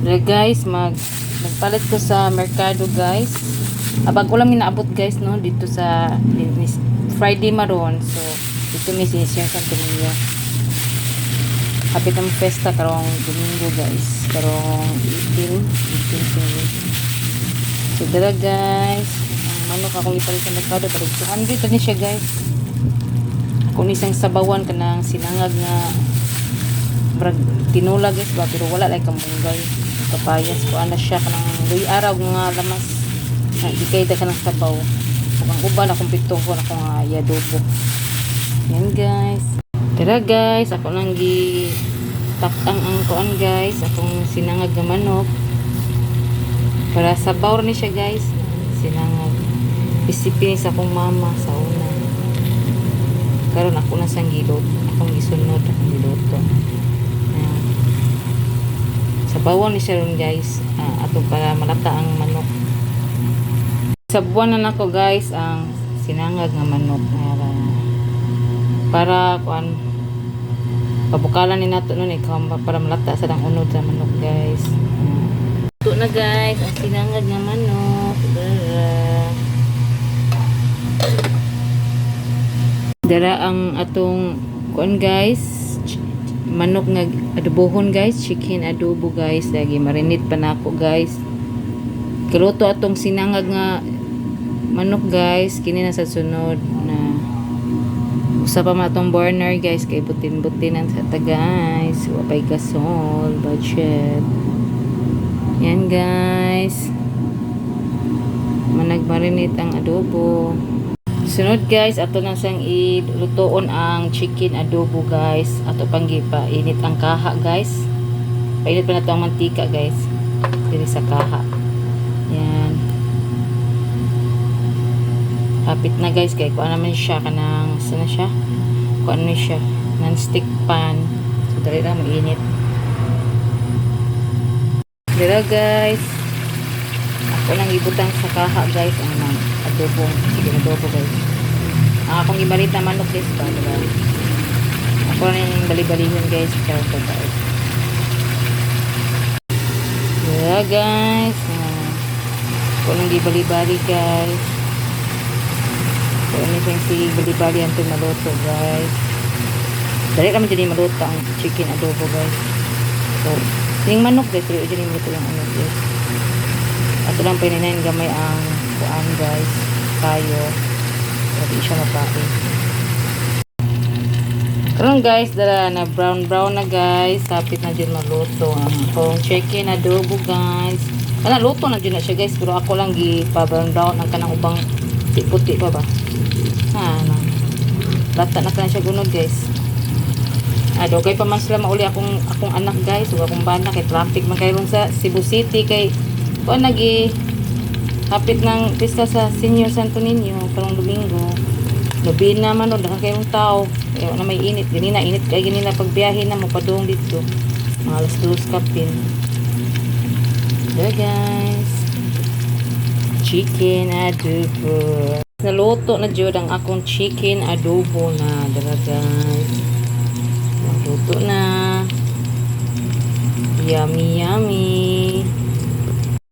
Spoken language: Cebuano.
Dara guys, nagpalit ko sa merkado, guys. Abag ko lang inaabot, guys, no, dito sa Friday maron. So dito mi si Sir Santo Niño. Hapit ang festa karong Domingo, guys. Karong 18, 18 kini. So dara guys, ang manok akong ipalit sa merkado pero 200 ni siya, guys. Ako ni isang sabawan kanang sinangag nga brag tinula, guys, ba, pero wala lay kamunggay kapayas ko ana siya kanang luy araw nga lamas na di kay ta kanang sabaw ug ang uban akong pitong ko akong adobo. Yan guys, tara guys, ako nang gi takang ang kuan guys, akong sinangag nga manok para sabaw ni siya, guys. Sinangag recipe sa akong mama sa una, karon ako na sang gilot, akong gisunod, akong giluto. Ah. Sabawan ni siya ron, guys. Ah, ato para malata ang manok. Sabuan na nako, guys, ang sinangag nga manok para kuan pabukalan ni nato nun ikaw para malata sa dang unod sa manok, guys. Ah. Ito na guys, ang sinangag nga manok. Dara. Dara ang atong kuan guys, manok nga adobohon guys, chicken adobo, guys. Lagi marinate pa nako, guys. Kaluto atong sinangag nga manok, guys, kini na sa sunod na usa pa man atong burner, guys, kay butin-butin ang sa ta, guys. Wa pay gasol, budget. Yan guys. Manag marinate ang adobo. Sunod guys, ato na siyang ilutoon ang chicken adobo, guys. Ato pang gipa init ang kaha, guys. Painit pa na to ang mantika, guys. Diri sa kaha. Yan. Kapit na guys, kay kuan naman siya kanang sana siya. Kuan na siya, non-stick pan. So dali lang mainit. Dira guys. Ako nang ibutang sa kaha guys ang mga adobo, chicken adobo, guys. Ang akong ibalit na manok, guys, ba, diba? Ako na yung bali-balihon, guys, pero pagkain. Dira guys. Ah, ako nang gibali-bali, guys. So, ano siyang sige bali-bali ang maluto, guys. Dali naman dyan yung maluto ang chicken adobo, guys. So, yung manok, guys, dali dyan yung maluto yung ano, guys. Ato lang pininayin gamay ang kuan, guys. Kayo. Para di siya mapain. Karon guys, dara na brown brown na, guys. Sapit na dyan maluto ang akong chicken adobo, guys. Kana luto na dyan na siya, guys, pero ako lang gi pa brown brown ang kanang ubang puti pa ba. Ha, na. Lata na kana siya gunod, guys. Ah, dugay pa man sila mauli akong akong anak, guys, ug akong bana kay traffic man kayo sa Cebu City kay kuan nagi hapit ng pista sa Senior Santo Niño karong Domingo. Gabi na man o, daghan kayong tao. Kaya na may init. Ganina, init kay ganina pagbiyahe na mo padung dito. Mga alas 2 kapin. There, guys. Chicken adobo. Naluto na jud ang akong chicken adobo na. Dara guys. Naluto na. Yummy, yummy.